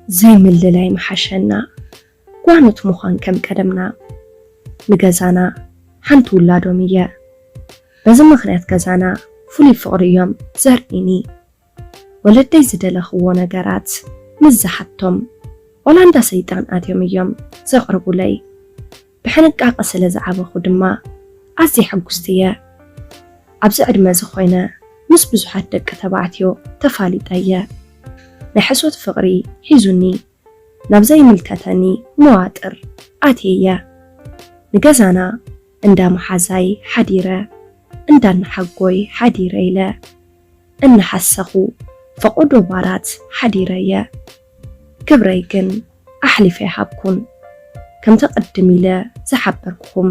ዘይምልላይ ምሓሸና፣ ጓኖት ምዃን ከም ቀደምና። ንገዛና ሓንቲ ውላዶም እየ። በዚ ምኽንያት ገዛና ፍሉይ ፍቕሪ እዮም ዘርእኒ። ወለደይ ዝደለኽዎ ነገራት ምስ ዝሓቶም፣ ዋላ እንዳ ሰይጣን ኣትዮም እዮም ዘቕርቡለይ። ብሕንቃቐ ስለ ዝዓበኹ ድማ ኣዝየ ሕጉስቲ እየ። ኣብዚ ዕድመ እዚ ኮይነ ምስ ብዙሓት ደቂ ተባዕትዮ ተፋሊጠ እየ። ናይ ሕሶት ፍቕሪ ሒዙኒ፣ ናብ ዘይምልከተኒ መዋጥር ኣትየ እየ። ንገዛና እንዳ መሓዛይ ሓዲረ፣ እንዳ እናሓጎይ ሓዲረ ኢለ እናሓሰኹ ፈቐዶ ባራት ሓዲረ እየ። ክብረይ ግን ኣሕሊፈ ኣይሃብኩን። ከምቲ ቅድም ኢለ ዝሓበርኩኹም፣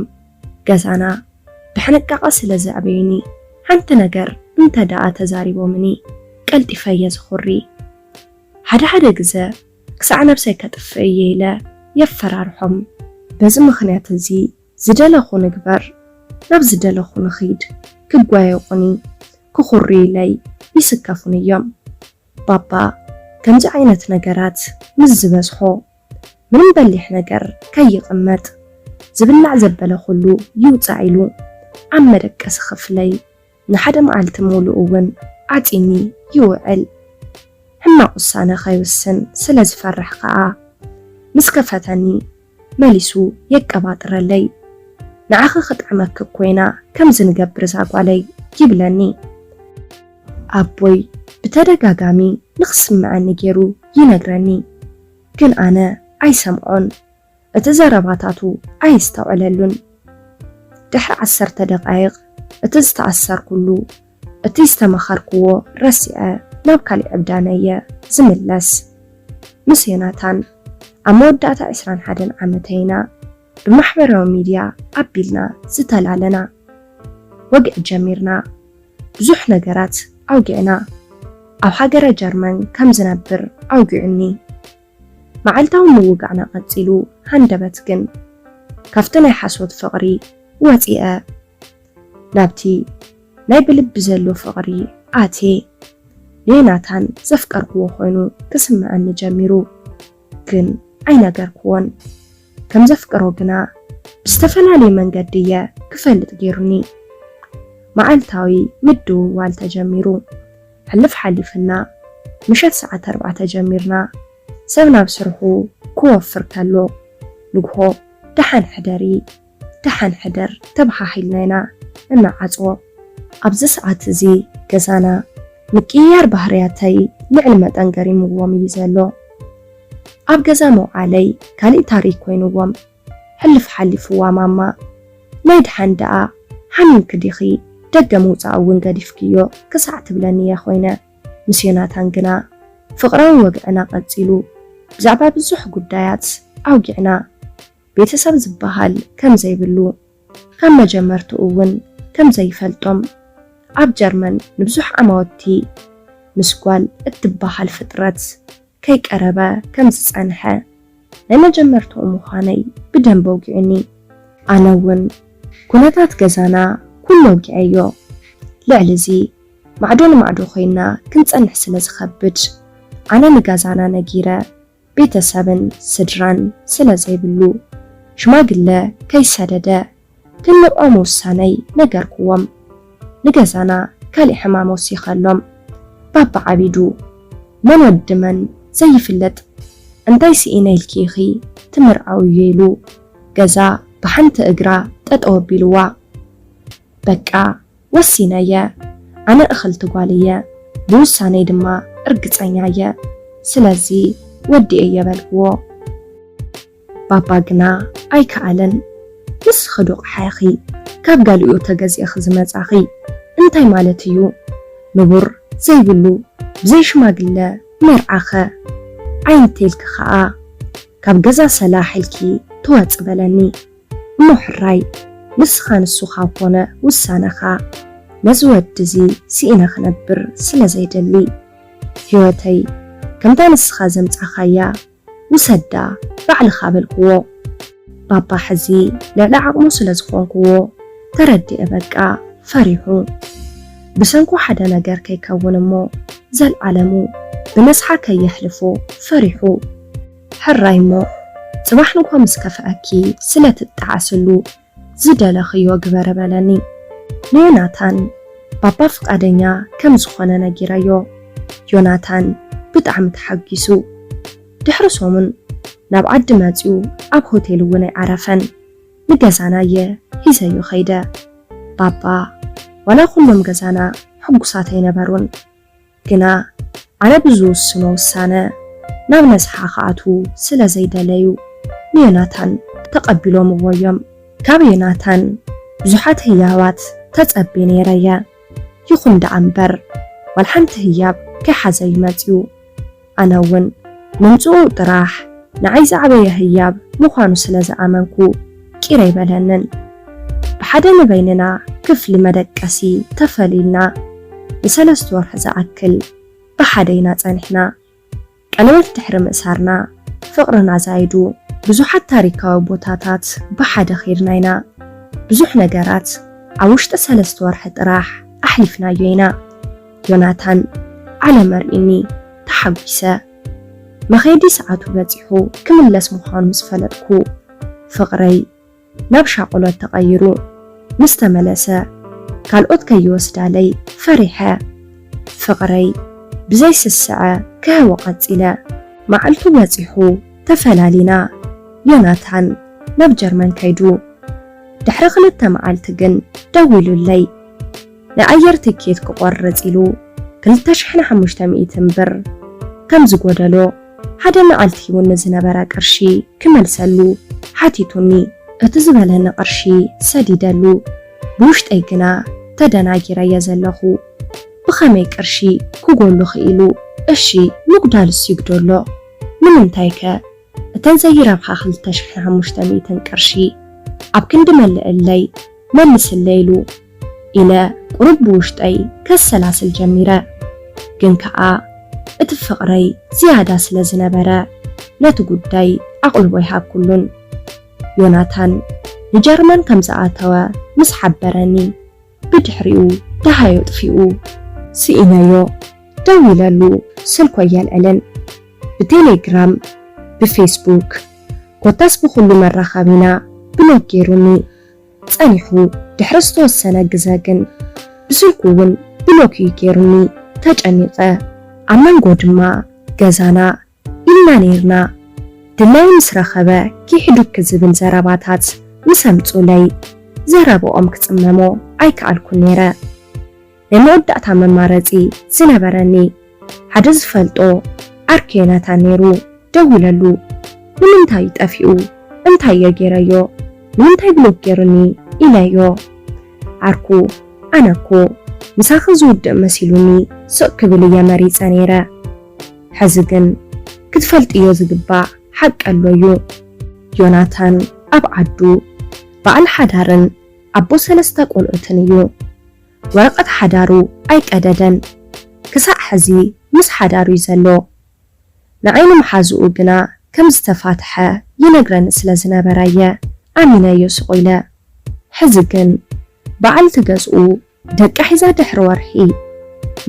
ገዛና ብሕንቃቐ ስለ ዘዕበዩኒ፣ ሓንቲ ነገር እንተ ደኣ ተዛሪቦምኒ፣ ቀልጢፈ እየ ዝኹሪ። ሓደ ሓደ ግዘ ክሳዕ ነብሰይ ከጥፍእ እየ ኢለ የፈራርሖም። በዚ ምኽንያት እዚ ዝደለኹ ንግበር፣ ናብ ዝደለኹ ንኺድ፣ ክጓየቑኒ፣ ክኹርዩለይ ይስከፉኒ እዮም። ባባ ከምዚ ዓይነት ነገራት ምስ ዝበዝሖ፣ ምንም በሊሕ ነገር ከይቕመጥ፣ ዝብላዕ ዘበለ ኩሉ ይውጻእ ኢሉ ኣብ መደቀሲ ክፍለይ ንሓደ መዓልቲ ሙሉእ እውን ዓጺኒ ይውዕል። ሕማቕ ውሳነ ከይውስን ስለ ዝፈርሕ ከኣ፣ ምስ ከፈተኒ መሊሱ የቀባጥረለይ። "ንዓኺ ክጥዕመኪ እኮ ኢና ከምዚ ንገብር እዛ ጓለይ" ይብለኒ። ኣቦይ ብተደጋጋሚ ንኽስምዐኒ ገይሩ ይነግረኒ፣ ግን ኣነ ኣይሰምዖን። እቲ ዘረባታቱ ኣየስተውዕለሉን። ድሕሪ ዓሰርተ ደቓይቕ እቲ ዝተኣሰርኩሉ፣ እቲ ዝተመኸርኩዎ ረሲዐ ናብ ካሊእ ዕብዳነይ እየ ዝምለስ። ምስ ዮናታን ኣብ መወዳእታ ዕስራን ሓደን ዓመተይ ኢና ብማሕበራዊ ሚድያ ኣቢልና ዝተላለና። ወግዒ ጀሚርና። ብዙሕ ነገራት ኣውጊዕና። ኣብ ሃገረ ጀርመን ከም ዝነብር ኣውጊዑኒ። መዓልታዊ ምውጋዕና ቀጺሉ፣ ሃንደበት ግን ካብቲ ናይ ሓሶት ፍቕሪ ወጺአ። ናብቲ ናይ ብልቢ ዘሎ ፍቕሪ ኣትየ። ንዮናታን ዘፍቀርክዎ ኮይኑ ክስምዐኒ ጀሚሩ፣ ግን ኣይነገርክዎን። ከም ዘፍቅሮ ግና ብዝተፈላለየ መንገዲ እየ ክፈልጥ ገይሩኒ። መዓልታዊ ምድውዋል ተጀሚሩ። ሕልፍ ሓሊፍና ምሸት ሰዓት ኣርባዕተ ጀሚርና፣ ሰብ ናብ ስርሑ ክወፍር ከሎ፣ ንግሆ "ደሓን ሕደሪ፣ ደሓን ሕደር" ተበሃሂልና ኢና እንዓጽዎ። ኣብዚ ሰዓት እዚ ገዛና ምቅይያር ባህርያተይ ልዕሊ መጠን ገሪምዎም እዩ ዘሎ። ኣብ ገዛ ምውዓለይ ካሊእ ታሪክ ኮይንዎም። ሕልፍ ሓሊፍዋ ማማ፣ "ናይ ደሓን ደኣ ሓሚምኪ ዲኺ? ደገ ምውጻእ እውን ገዲፍክዮ?" ክሳዕ ትብለኒ እየ ኮይነ። ምስ ዮናታን ግና ፍቕራዊ ወግዕና ቀጺሉ። ብዛዕባ ብዙሕ ጉዳያት ኣውጊዕና። ቤተሰብ ዝበሃል ከም ዘይብሉ፣ ካብ መጀመርትኡ እውን ከም ዘይፈልጦም፣ ኣብ ጀርመን ንብዙሕ ዓማውቲ ምስ ጓል እትበሃል ፍጥረት ከይቀረበ ከም ዝጸንሐ ናይ መጀመርትኡ ምዃነይ ብደንቢ ኣውጊዑኒ። ኣነ እውን ኩነታት ገዛና ኩሉ ኣውጊዐዮ። ልዕሊ እዚ ማዕዶ ንማዕዶ ኮይና ክንጸንሕ ስለ ዝኸብድ፣ ኣነ ንገዛና ነጊረ፣ ቤተሰብን ስድራን ስለ ዘይብሉ፣ ሽማግለ ከይሰደደ ክንምርዖም ውሳነይ ነገርክዎም። ንገዛና ካሊእ ሕማም ወሲኸሎም። ባባ ዓቢዱ፣ መን ወዲ መን ዘይፍለጥ፣ እንታይ ስኢነ ኢልኪ ኢኺ ትምርዓውዮ ኢሉ፣ ገዛ ብሓንቲ እግራ ጠጠው ኣቢልዋ። በቃ ወሲነ እየ። ኣነ እኽልቲ ጓል እየ፣ ብውሳነይ ድማ እርግጸኛ እየ። ስለዚ ወዲኤ እየ በልክዎ። ባባ ግና ኣይከኣለን። "ንስኺ ዶ ኣቕሓ ኢኺ ካብ ጋሊኡ ተገዚእኺ ዝመጻኺ? እንታይ ማለት እዩ? ንቡር ዘይብሉ ብዘይ ሽማግለ መርዓኸ? ኣይንቴልኪ ከኣ ካብ ገዛ ሰላሕ ኢልኪ ትወጺ" በለኒ። እሞ ሕራይ፣ ንስኻ ንሱ ካብ ኮነ ውሳነኻ፣ ነዚ ወዲ እዚ ስኢነ ክነብር ስለ ዘይደሊ፣ ህይወተይ ከምታ ንስኻ ዘምጻኻያ ውሰዳ ባዕልኻ በልክዎ። ባባ ሕዚ ልዕሊ ዓቕሙ ስለ ዝኾንክዎ ተረዲአ፣ በቃ ፈሪሑ። ብሰንኩ ሓደ ነገር ከይከውን እሞ ዘልዓለሙ ብነስሓ ከየሕልፎ ፈሪሑ። ሕራይ እሞ፣ ጽባሕ ንግሆ ምስ ከፍኣኪ ስለ ትጠዓስሉ ዝደለኽዮ ግበሪ በለኒ። ንዮናታን ባባ ፍቓደኛ ከም ዝኾነ ነጊረዮ። ዮናታን ብጣዕሚ ተሓጒሱ። ድሕሪ ሰሙን ናብ ዓዲ መጺኡ ኣብ ሆቴል እውን ኣይዓረፈን። ንገዛና'የ ሒዘዮ ከይደ። ባባ ዋላ ኩሎም ገዛና ሕጉሳት ኣይነበሩን። ግና ኣነ ብዝውስኖ ውሳነ ናብ ነስሓ ክኣትዉ ስለ ዘይደለዩ ንዮናታን ተቐቢሎምዎ እዮም። ካብ ዮናታን ብዙሓት ህያባት ተጸብየ ነይረ'የ። ይኹን ደኣ እምበር ዋላ ሓንቲ ህያብ ከይሓዘ እዩ መጺኡ። ኣነ እውን ምምጽኡ ጥራሕ ንዓይ ዝዓበየ ህያብ ምዃኑ ስለ ዝኣመንኩ ቂር ኣይበለንን። ብሓደ ንበይንና ክፍሊ መደቀሲ ተፈሊልና ንሰለስተ ወርሒ ዝኣክል ብሓደ ኢና ጸኒሕና። ቀለበት ድሕሪ ምእሳርና ፍቕርና ዛይዱ። ብዙሓት ታሪካዊ ቦታታት ብሓደ ኸይድና ኢና። ብዙሕ ነገራት ኣብ ውሽጢ ሰለስተ ወርሒ ጥራሕ ኣሕሊፍናዮ ኢና። ዮናታን ዓለም ኣርእዩኒ፣ ተሓጒሰ። መኸየዲ ሰዓቱ በጺሑ ክምለስ ምዃኑ ምስ ፈለጥኩ፣ ፍቕረይ ናብ ሻቕሎት ተቐይሩ። ምስ ተመለሰ፣ ካልኦት ከይወስዳለይ ፈሪሐ። ፍቕረይ ብዘይ ስስዐ ክህቦ ቀጺለ። መዓልቱ በጺሑ ተፈላሊና። ዮናታን ናብ ጀርመን ከይዱ። ድሕሪ ክልተ መዓልቲ ግን ደዊሉለይ። ናይ ኣየር ትኬት ክቖርጽ ኢሉ ክልተ ሽሕን ሓሙሽተ ሚእትን ብር ከም ዝጎደሎ፣ ሓደ መዓልቲ ሂቡኒ ዝነበረ ቅርሺ ክመልሰሉ ሓቲቱኒ። እቲ ዝበለኒ ቅርሺ ሰዲደሉ። ብውሽጠይ ግና ተደናጊረ'የ ዘለኹ። ብኸመይ ቅርሺ ክጎሉ ክኢሉ? እሺ፣ ምጉዳልስ ይጉደሎ። ንምንታይከ? እተን ዘይረብሓ ክልተ ሽሕን ሓሙሽተ ሚእትን ቅርሺ ኣብ ክንዲ መልእለይ፣ መልስለይ ኢሉ ኢለ ቁሩብ ብውሽጠይ ከሰላስል ጀሚረ። ግን ከኣ እቲ ፍቕረይ ዝያዳ ስለ ዝነበረ ነቲ ጉዳይ ኣቕልቦ ኣይሃብኩሉን። ዮናታን ንጀርመን ከም ዝኣተወ ምስ ሓበረኒ፣ ብድሕሪኡ ደሃዩ ኣጥፊኡ። ስኢነዮ፣ ደዊለሉ ስልኩ ኣየልዕልን። ብቴሌግራም፣ ብፌስቡክ፣ ኮታስ ብኹሉ መራኸቢና ብሎክ ገይሩኒ። ጸኒሑ ድሕሪ ዝተወሰነ ግዘ ግን ብስልኩ እውን ብሎክ እዩ ገይሩኒ። ተጨኒቐ። ኣብ መንጎ ድማ ገዛና ኢልና ነይርና። ድላዩ ምስ ረኸበ ኪሕዱኪ ዝብል ዘረባታት ምስ ኣምጹለይ፣ ዘረባኦም ክጽመሞ ኣይከኣልኩን ነይረ። ናይ መወዳእታ መማረጺ ዝነበረኒ ሓደ ዝፈልጦ ዓርከይ ዮናታን ነይሩ። ደዊለሉ። ንምንታይ እዩ ጠፊኡ? እንታይ እየ ገይረዮ? ንምንታይ ብሎክ ገይሩኒ? ኢለዮ። ዓርኩ፣ ኣነ እኮ ምሳኺ ዝውድእ መሲሉኒ ስቕ ክብል እየ መሪጸ ነይረ። ሕዚ ግን ክትፈልጥዮ ዝግባእ ሓቂ ኣሎ እዩ። ዮናታን ኣብ ዓዱ በዓል ሓዳርን ኣቦ ሰለስተ ቆልዑትን እዩ። ወረቐት ሓዳሩ ኣይቀደደን። ክሳዕ ሕዚ ምስ ሓዳሩ እዩ ዘሎ። ንዓይ ንመሓዝኡ ግና ከም ዝተፋትሐ ይነግረኒ ስለ ዝነበረ እየ ኣሚነዮ ስቕ ኢለ። ሕዚ ግን በዓልቲ ገዝኡ ደቃ ሒዛ ድሕሪ ወርሒ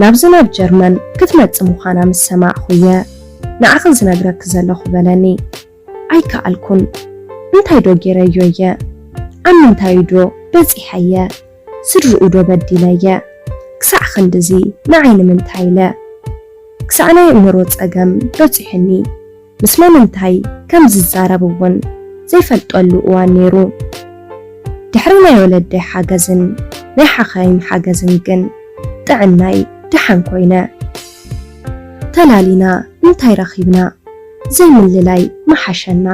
ናብዚ ናብ ጀርመን ክትመጽእ ምዃና ምስ ሰማዕኹ እየ ንዓኺ ዝነግረኪ ዘለኹ በለኒ። ኣይከኣልኩን። እንታይ ዶ ገይረዮ እየ? ኣብ ምንታዩ ዶ በጺሐ እየ? ስድርኡ ዶ በዲለ እየ? ክሳዕ ክንድዚ ንዓይ ንምንታይ ኢለ? ክሳዕ ናይ ኣእምሮ ጸገም በጺሑኒ። ምስ መን እንታይ ከም ዝዛረብ እውን ዘይፈልጠሉ እዋን ነይሩ። ድሕሪ ናይ ወለደይ ሓገዝን ናይ ሓኻይም ሓገዝን ግን ጥዕናይ ደሓን ኮይነ። ተላሊና እንታይ ረኺብና? ዘይምልላይ ምሓሸና።